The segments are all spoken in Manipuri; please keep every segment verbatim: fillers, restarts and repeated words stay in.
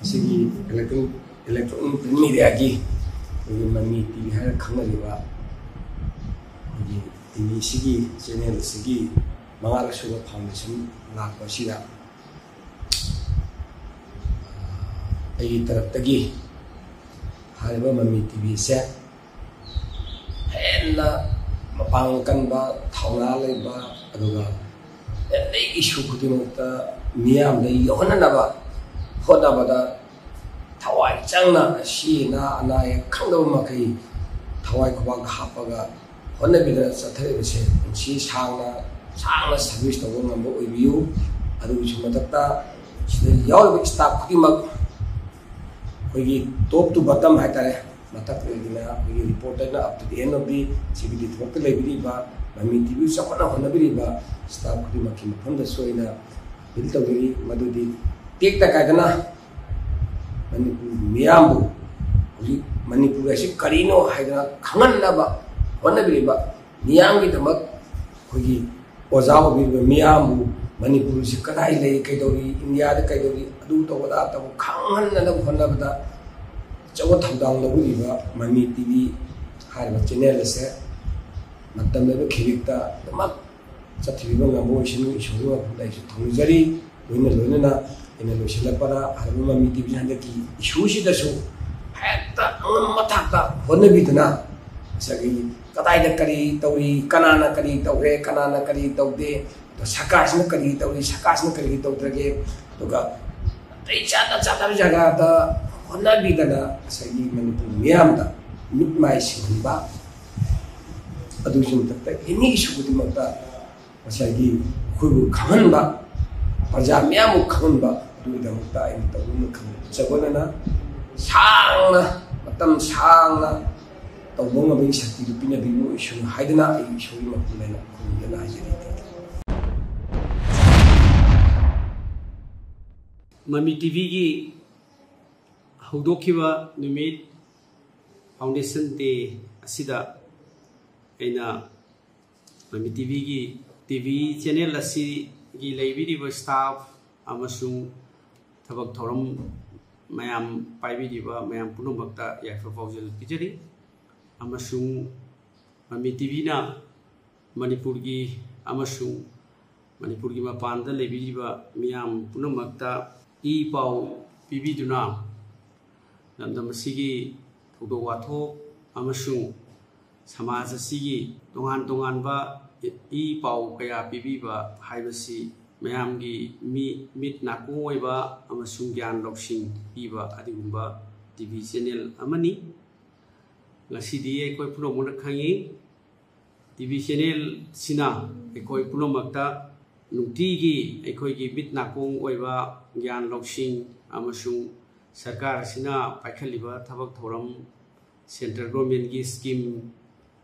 ꯁꯤꯒꯤ electronic electronic print mediaꯒꯤ ꯑꯩꯈꯣꯏꯒꯤ ꯃꯃꯤ ꯇꯤ ꯚꯤ ꯍꯥꯏꯅ ꯈꯪꯅꯔꯤꯕ ꯑꯩꯈꯣꯏꯒꯤ ꯇꯤ ꯚꯤꯁꯤꯒꯤ ꯆꯦꯅꯦꯜ ꯑꯁꯤꯒꯤ ꯃꯉꯥꯔꯛ ꯁꯨꯕ foundation ꯂꯥꯛꯄ ꯑꯁꯤꯗ ꯑꯩꯒꯤ ꯇꯔꯞꯇꯒꯤ ꯍꯥꯏꯔꯤꯕ ꯃꯃꯤ ꯇꯤ ꯚꯤꯁꯦ ꯍꯦꯟꯅ ꯃꯄꯥꯡꯒꯜ ꯀꯟꯕ, ꯊꯧꯅꯥ ꯂꯩꯕ, ꯑꯗꯨꯒ every issue ꯈꯨꯗꯤꯡꯃꯛꯇ ꯃꯤꯌꯥꯝꯗ ꯌꯧꯍꯟꯅꯅꯕ ꯍꯣꯠꯅꯕꯗ ꯊꯋꯥꯏ ꯆꯪꯅ ꯑꯁꯤ ꯑꯅꯥ ꯑꯅꯥ ꯑꯌꯦꯛ ꯈꯪꯗꯕ ꯃꯈꯩ ꯊꯋꯥꯏ ꯈꯨꯕꯥꯛ ꯍꯥꯞꯄꯒ ꯍꯣꯠꯅꯕꯤꯗꯅ ꯆꯠꯊꯔꯤꯕꯁꯦ ꯄꯨꯟꯁꯤ ꯁꯥꯡꯅ ꯁꯥꯡꯅ service ꯇꯧꯕ ꯉꯝꯕ ꯑꯣꯏꯕꯤꯌꯨ꯫ ꯑꯗꯨꯒꯤꯁꯨ ꯃꯊꯛꯇ ꯁꯤꯗ ꯌꯥꯎꯔꯤꯕ staff ꯈꯨꯗꯤꯡꯃꯛ ꯑꯩꯈꯣꯏꯒꯤ top to bottom ꯍꯥꯏꯇꯥꯔꯦ, ꯃꯊꯛꯇꯒꯤꯅ ꯑꯩꯈꯣꯏꯒꯤ reporterꯅ up to the end of the ꯁꯤꯒꯤ ꯊꯕꯛꯇ ꯂꯩꯕꯤꯔꯤꯕ, ꯃꯃꯤ ꯇꯤ ꯚꯤ ꯆꯥꯎꯈꯠꯅ ꯍꯣꯠꯅꯕꯤꯔꯤꯕ staff ꯈꯨꯗꯤꯡꯃꯛꯀꯤ ꯃꯐꯝꯗꯁꯨ ꯑꯩꯅ appeal ꯇꯧꯖꯔꯤ, ꯃꯗꯨꯗꯤ ꯇꯦꯛꯇ ꯀꯥꯏꯗꯅ ꯃꯅꯤꯄꯨꯔ ꯃꯤꯌꯥꯝꯕꯨ ꯍꯧꯖꯤꯛ ꯃꯅꯤꯄꯨꯔ ꯑꯁꯤ ꯀꯔꯤꯅꯣ ꯍꯥꯏꯗꯅ ꯈꯪꯍꯟꯅꯕ ꯍꯣꯠꯅꯕꯤꯔꯤꯕ ꯃꯤꯌꯥꯝꯒꯤꯗꯃꯛ ꯑꯩꯈꯣꯏꯒꯤ ꯑꯣꯖꯥ ꯑꯣꯏꯕꯤꯔꯤꯕ ꯃꯤꯌꯥꯝꯕꯨ ꯃꯅꯤꯄꯨꯔꯁꯤ ꯀꯗꯥꯏ ꯂꯩ, ꯀꯩꯗꯧꯔꯤ, ꯏꯟꯗꯤꯌꯥꯗ ꯀꯩꯗꯧꯔꯤ, ꯑꯗꯨ ꯇꯧꯕ ꯑꯗꯥ ꯇꯧꯕ ꯈꯪꯍꯟꯅꯅꯕ ꯍꯣꯠꯅꯕꯗ ꯑꯆꯧꯕ ꯊꯧꯗꯥꯡ ꯂꯧꯕꯤꯔꯤꯕ ꯃꯃꯤ ꯇꯤ ꯚꯤ ꯍꯥꯏꯔꯤꯕ ꯆꯦꯅꯦꯜ ꯑꯁꯦ ꯃꯇꯝ ꯂꯩꯕ ꯈꯤꯕꯤꯛꯇ ꯑꯗꯨꯃꯛ ꯆꯠꯊꯕꯤꯕ ꯉꯝꯕ ꯑꯣꯏꯁꯅꯨ꯫ ꯏꯁꯣꯔꯒꯤ ꯃꯐꯝꯗ ꯑꯩꯁꯨ ꯊꯧꯅꯤꯖꯔꯤ꯫ ꯂꯣꯏꯅ ꯂꯣꯏꯅꯅ ꯑꯩꯅ ꯂꯣꯏꯁꯤꯜꯂꯛꯄꯗ ꯍꯥꯏꯔꯤꯕ ꯃꯃꯤ ꯇꯤ ꯚꯤ ꯍꯟꯗꯛꯀꯤ issue ꯁꯤꯗꯁꯨ ꯍꯦꯛꯇ ꯑꯉꯝꯕ ꯊꯥꯛꯇ ꯍꯣꯠꯅꯕꯤꯗꯨꯅ ꯉꯁꯥꯏꯒꯤ ꯀꯗꯥꯏꯗ ꯀꯔꯤ ꯇꯧꯔꯤ, ꯀꯅꯥꯅ ꯀꯔꯤ ꯇꯧꯔꯦ, ꯀꯅꯥꯅ ꯀꯔꯤ ꯇꯧꯗꯦ, ꯑꯗꯣ ꯁꯔꯀꯥꯔꯁꯤꯅ ꯀꯔꯤ ꯇꯧꯔꯤ, ꯁꯔꯀꯥꯔꯁꯤꯅ ꯀꯔꯤ ꯇꯧꯗ꯭ꯔꯒꯦ, ꯑꯗꯨꯒ ꯑꯇꯩ ꯆꯥꯗ ꯆꯥꯗꯕ ꯖꯒꯥꯗ ꯍꯣꯠꯅꯕꯤꯗꯅ ꯉꯁꯥꯏꯒꯤ ꯃꯅꯤꯄꯨꯔ ꯃꯤꯌꯥꯝꯗ ꯃꯤꯠ ꯃꯥꯏ ꯁꯤꯡꯍꯟꯕ, ꯑꯗꯨꯒꯤ ꯃꯊꯛꯇ any issue ꯈꯨꯗꯤꯡꯃꯛꯇ ꯉꯁꯥꯏꯒꯤ ꯑꯩꯈꯣꯏꯕꯨ ꯈꯪꯍꯟꯕ, ꯄ꯭ꯔꯖꯥ ꯃꯤꯌꯥꯝꯕꯨ ꯈꯪꯍꯟꯕ, ꯑꯗꯨꯒꯤꯗꯃꯛꯇ ꯑꯩꯅ ꯇꯧꯅꯤꯡꯕ ꯈꯪꯍꯟꯕ ꯆꯒꯣꯜꯅꯅ ꯁꯥꯡꯅ, ꯃꯇꯝ ꯁꯥꯡꯅ ꯇꯧꯕ ꯉꯝꯕꯒꯤ ꯁꯛꯇꯤꯗꯨ ꯄꯤꯅꯕꯤꯌꯨ ꯏꯁꯣꯔꯅ ꯍꯥꯏꯗꯅ ꯑꯩ ꯏꯁꯣꯔꯒꯤ ꯃꯐꯝꯗ ꯑꯩꯅ ꯈꯨꯔꯨꯝꯗꯨꯅ ꯍꯥꯏꯖꯔꯤ꯫ ꯃꯃꯤ ꯇꯤ ꯚꯤꯒꯤ ꯍꯧꯗꯣꯛꯈꯤꯕ ꯅꯨꯃꯤꯠ foundation day ꯑꯁꯤꯗ ꯑꯩꯅ ꯃꯃꯤ ꯇꯤ ꯚꯤꯒꯤ ꯇꯤ ꯚꯤ channel ꯑꯁꯤꯒꯤ ꯂꯩꯕꯤꯔꯤꯕ staff ꯑꯃꯁꯨꯡ ꯊꯕꯛ ꯊꯧꯔꯝ ꯃꯌꯥꯝ ꯄꯥꯏꯕꯤꯔꯤꯕ ꯃꯌꯥꯝ ꯄꯨꯝꯅꯃꯛꯇ ꯌꯥꯏꯐ ꯄꯥꯎꯖꯦꯜ ꯄꯤꯖꯔꯤ꯫ ꯑꯃꯁꯨꯡ ꯃꯃꯤ ꯇꯤꯚꯤꯅ ꯃꯅꯤꯄꯨꯔꯒꯤ ꯑꯃꯁꯨꯡ ꯃꯅꯤꯄꯨꯔꯒꯤ ꯃꯄꯥꯟꯗ ꯂꯩꯕꯤꯔꯤꯕ ꯃꯤꯌꯥꯝ ꯄꯨꯝꯅꯃꯛꯇ ꯏ ꯄꯥꯎ ꯄꯤꯕꯤꯗꯨꯅ ꯂꯝꯗꯝ ꯑꯁꯤꯒꯤ ꯊꯧꯗꯣꯛ ꯋꯥꯊꯣꯛ ꯑꯃꯁꯨꯡ ꯁꯃꯥꯖ ꯑꯁꯤꯒꯤ ꯇꯣꯉꯥꯟ ꯇꯣꯉꯥꯟꯕ ꯏ ꯄꯥꯎ ꯀꯌꯥ ꯄꯤꯕꯤꯕ ꯍꯥꯏꯕꯁꯤ ꯃꯌꯥꯝꯒꯤ ꯃꯤ, ꯃꯤꯠ ꯅꯥꯀꯣꯡ ꯑꯣꯏꯕ ꯑꯃꯁꯨꯡ ꯒ꯭ꯌꯥꯟ ꯂꯧꯁꯤꯡ ꯄꯤꯕ ꯑꯗꯨꯒꯨꯝꯕ ꯇꯤꯚꯤ ꯆꯦꯅꯦꯜ ꯑꯃꯅꯤ꯫ ꯉꯁꯤꯗꯤ ꯑꯩꯈꯣꯏ ꯄꯨꯝꯅꯃꯛꯅ ꯈꯪꯉꯤ, ꯇꯤꯚꯤ ꯆꯦꯅꯦꯜꯁꯤꯅ ꯑꯩꯈꯣꯏ ꯄꯨꯝꯅꯃꯛꯇ ꯅꯨꯡꯇꯤꯒꯤ ꯑꯩꯈꯣꯏꯒꯤ ꯃꯤꯠ ꯅꯥꯀꯣꯡ ꯑꯣꯏꯕ ꯒ꯭ꯌꯥꯟ ꯂꯧꯁꯤꯡ ꯑꯃꯁꯨꯡ ꯁꯔꯀꯥꯔ ꯑꯁꯤꯅ ꯄꯥꯏꯈꯠꯂꯤꯕ ꯊꯕꯛ ꯊꯧꯔꯝ, ꯁꯦꯟꯇ꯭ꯔꯦꯜ ꯒꯣꯔꯃꯦꯟꯒꯤ ꯁ꯭ꯀꯤꯝ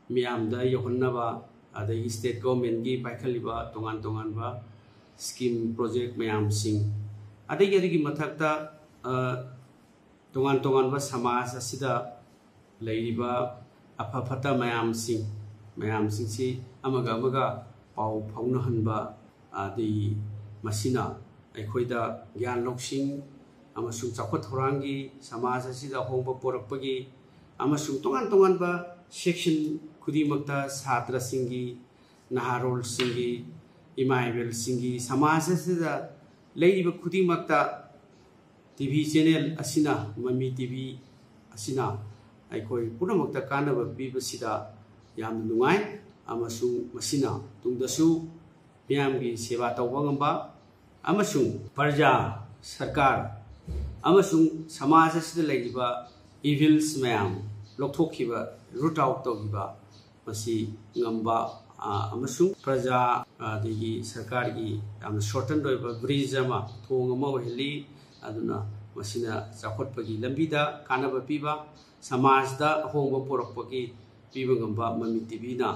ꯃꯤꯌꯥꯝꯗ ꯌꯧꯍꯟꯅꯕ, ꯑꯗꯒꯤ ꯁ꯭ꯇꯦꯠ ꯒꯣꯔꯃꯦꯟꯒꯤ ꯄꯥꯏꯈꯠꯂꯤꯕ ꯇꯣꯉꯥꯟ ꯇꯣꯉꯥꯟꯕ ꯁ꯭ꯀꯤꯝ, ꯄ꯭ꯔꯣꯖꯦꯛ ꯃꯌꯥꯝꯁꯤꯡ, ꯑꯗꯒꯤ ꯑꯗꯨꯒꯤ ꯃꯊꯛꯇ, ꯑ, ꯇꯣꯉꯥꯟ ꯇꯣꯉꯥꯟꯕ ꯁꯃꯥꯖ ꯑꯁꯤꯗ ꯂꯩꯔꯤꯕ ꯑꯐ ꯐꯠꯇ ꯃꯌꯥꯝꯁꯤꯡ, ꯃꯌꯥꯝꯁꯤꯡꯁꯤ ꯑꯃꯒ ꯑꯃꯒ ꯄꯥꯎ ꯐꯥꯎꯅꯍꯟꯕ, ꯑꯗꯒꯤ ꯃꯁꯤꯅ ꯑꯩꯈꯣꯏꯗ ꯒ꯭ꯌꯥꯟ ꯂꯧꯁꯤꯡ ꯑꯃꯁꯨꯡ ꯆꯥꯎꯈꯠ ꯊꯧꯔꯥꯡꯒꯤ, ꯁꯃꯥꯖ ꯑꯁꯤꯗ ꯑꯍꯣꯡꯕ ꯄꯣꯔꯛꯄꯒꯤ ꯑꯃꯁꯨꯡ ꯇꯣꯉꯥꯟ ꯇꯣꯉꯥꯟꯕ ꯁꯦꯛꯁꯟ ꯈꯨꯗꯤꯡꯃꯛꯇ ꯁꯥꯇ꯭ꯔꯁꯤꯡꯒꯤ, ꯅꯍꯥꯔꯣꯜꯁꯤꯡꯒꯤ, ꯏꯃꯥ ꯏꯕꯦꯜꯁꯤꯡꯒꯤ, ꯁꯃꯥꯖ ꯑꯁꯤꯗ ꯂꯩꯔꯤꯕ ꯈꯨꯗꯤꯡꯃꯛꯇ ꯇꯤꯚꯤ ꯆꯦꯅꯦꯜ ꯑꯁꯤꯅ, ꯃꯃꯤ ꯇꯤꯚꯤ ꯑꯁꯤꯅ ꯑꯩꯈꯣꯏ ꯄꯨꯝꯅꯃꯛꯇ ꯀꯥꯟꯅꯕ ꯄꯤꯕꯁꯤꯗ ꯌꯥꯝꯅ ꯅꯨꯡꯉꯥꯏ, ꯑꯃꯁꯨꯡ ꯃꯁꯤꯅ ꯇꯨꯡꯗꯁꯨ ꯃꯤꯌꯥꯝꯒꯤ ꯁꯦꯕꯥ ꯇꯧꯕ ꯉꯝꯕ ꯑꯃꯁꯨꯡ ꯄ꯭ꯔꯖꯥ, ꯁꯔꯀꯥꯔ ꯑꯃꯁꯨꯡ ꯁꯃꯥꯖ ꯑꯁꯤꯗ ꯂꯩꯔꯤꯕ ꯏꯚꯤꯜꯁ ꯃꯌꯥꯝ ꯂꯧꯊꯣꯛꯈꯤꯕ, ꯔꯨꯠ ꯑꯥꯎꯠ ꯇꯧꯈꯤꯕ, ꯃꯁꯤ ꯉꯝꯕ, ꯑ, ꯑꯃꯁꯨꯡ ꯄ꯭ꯔꯖꯥ, ꯑꯗꯒꯤ ꯁꯔꯀꯥꯔꯒꯤ ꯌꯥꯝꯅ ꯁꯣꯔꯇꯟ ꯑꯣꯏꯕ ꯕ꯭ꯔꯤꯖ ꯑꯃ, ꯊꯣꯡ ꯑꯃ ꯑꯣꯏꯍꯜꯂꯤ꯫ ꯑꯗꯨꯅ ꯃꯁꯤꯅ ꯆꯥꯎꯈꯠꯄꯒꯤ ꯂꯝꯕꯤꯗ ꯀꯥꯟꯅꯕ ꯄꯤꯕ, ꯁꯃꯥꯖꯗ ꯑꯍꯣꯡꯕ ꯄꯨꯔꯛꯄꯒꯤ ꯄꯤꯕ ꯉꯝꯕ ꯃꯃꯤ ꯇꯤꯚꯤꯅ꯫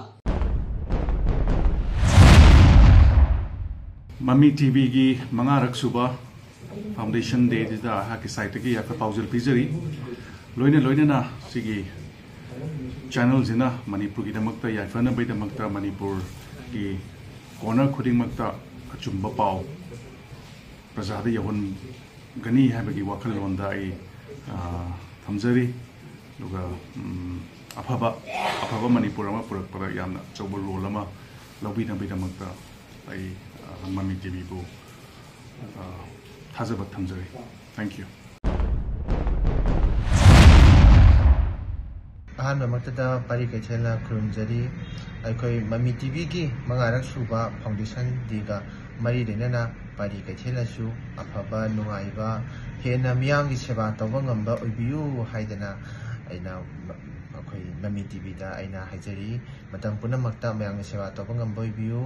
ꯃꯃꯤ ꯇꯤꯚꯤꯒꯤ ꯃꯉꯥꯔꯛ ꯁꯨꯕ ꯐꯥꯎꯟꯗꯦꯁꯟ ꯗꯦꯁꯤꯗ ꯑꯩꯍꯥꯛꯀꯤ ꯁꯥꯏꯠꯇꯒꯤ ꯌꯥꯏꯐ ꯄꯥꯎꯖꯦꯜ ꯄꯤꯖꯔꯤ꯫ ꯂꯣꯏꯅ ꯂꯣꯏꯅꯅ ꯁꯤꯒꯤ ꯆꯦꯅꯦꯜꯁꯤꯅ ꯃꯅꯤꯄꯨꯔꯒꯤꯗꯃꯛꯇ ꯌꯥꯏꯐꯅꯕꯒꯤꯗꯃꯛꯇ ꯃꯅꯤꯄꯨꯔꯒꯤ ꯀꯣꯔꯅꯔ ꯈꯨꯗꯤꯡꯃꯛꯇ ꯑꯆꯨꯝꯕ ꯄꯥꯎ ꯄ꯭ꯔꯖꯥꯗ ꯌꯧꯍꯟ-, ꯒꯅꯤ ꯍꯥꯏꯕꯒꯤ ꯋꯥꯈꯜꯂꯣꯟꯗ ꯑꯩ ꯑ, ꯊꯝꯖꯔꯤ꯫ ꯑꯗꯨꯒ ꯎꯝ, ꯑꯐꯕ ꯑꯐꯕ ꯃꯅꯤꯄꯨꯔ ꯑꯃ ꯄꯨꯔꯛꯄꯗ ꯌꯥꯝꯅ ꯑꯆꯧꯕ ꯔꯣꯜ ꯑꯃ ꯂꯧꯕꯤꯅꯕꯒꯤꯗꯃꯛꯇ ꯑꯩ ꯑ, ꯃꯃꯤ ꯇꯤꯚꯤꯕꯨ ꯊꯥꯖꯕ ꯊꯝꯖꯔꯤ꯫ Thank you꯫ ꯑꯍꯥꯟꯕꯃꯛꯇꯗ ꯄꯥꯔꯤ ꯀꯩꯊꯦꯜꯅ ꯈꯨꯔꯨꯝꯖꯔꯤ꯫ ꯑꯩꯈꯣꯏ ꯃꯃꯤ ꯇꯤꯚꯤꯒꯤ ꯃꯉꯥꯔꯛ ꯁꯨꯕ ꯐꯥꯎꯟꯗꯦꯁꯟ ꯗꯦꯒ ꯃꯔꯤ ꯂꯩꯅꯅ ꯄꯥꯔꯤ ꯀꯩꯊꯦꯜꯅꯁꯨ ꯑꯐꯕ ꯅꯨꯡꯉꯥꯏꯕ ꯍꯦꯟꯅ ꯃꯤꯌꯥꯝꯒꯤ ꯁꯦꯕꯥ ꯇꯧꯕ ꯉꯝꯕ ꯑꯣꯏꯕꯤꯌꯨ ꯍꯥꯏꯗꯅ ꯑꯩꯅ ꯑꯩꯈꯣꯏ ꯃꯃꯤ ꯇꯤꯚꯤꯗ ꯑꯩꯅ ꯍꯥꯏꯖꯔꯤ꯫ ꯃꯇꯝ ꯄꯨꯝꯅꯃꯛꯇ ꯃꯌꯥꯝꯒꯤ ꯁꯦꯕꯥ ꯇꯧꯕ ꯉꯝꯕ ꯑꯣꯏꯕꯤꯌꯨ꯫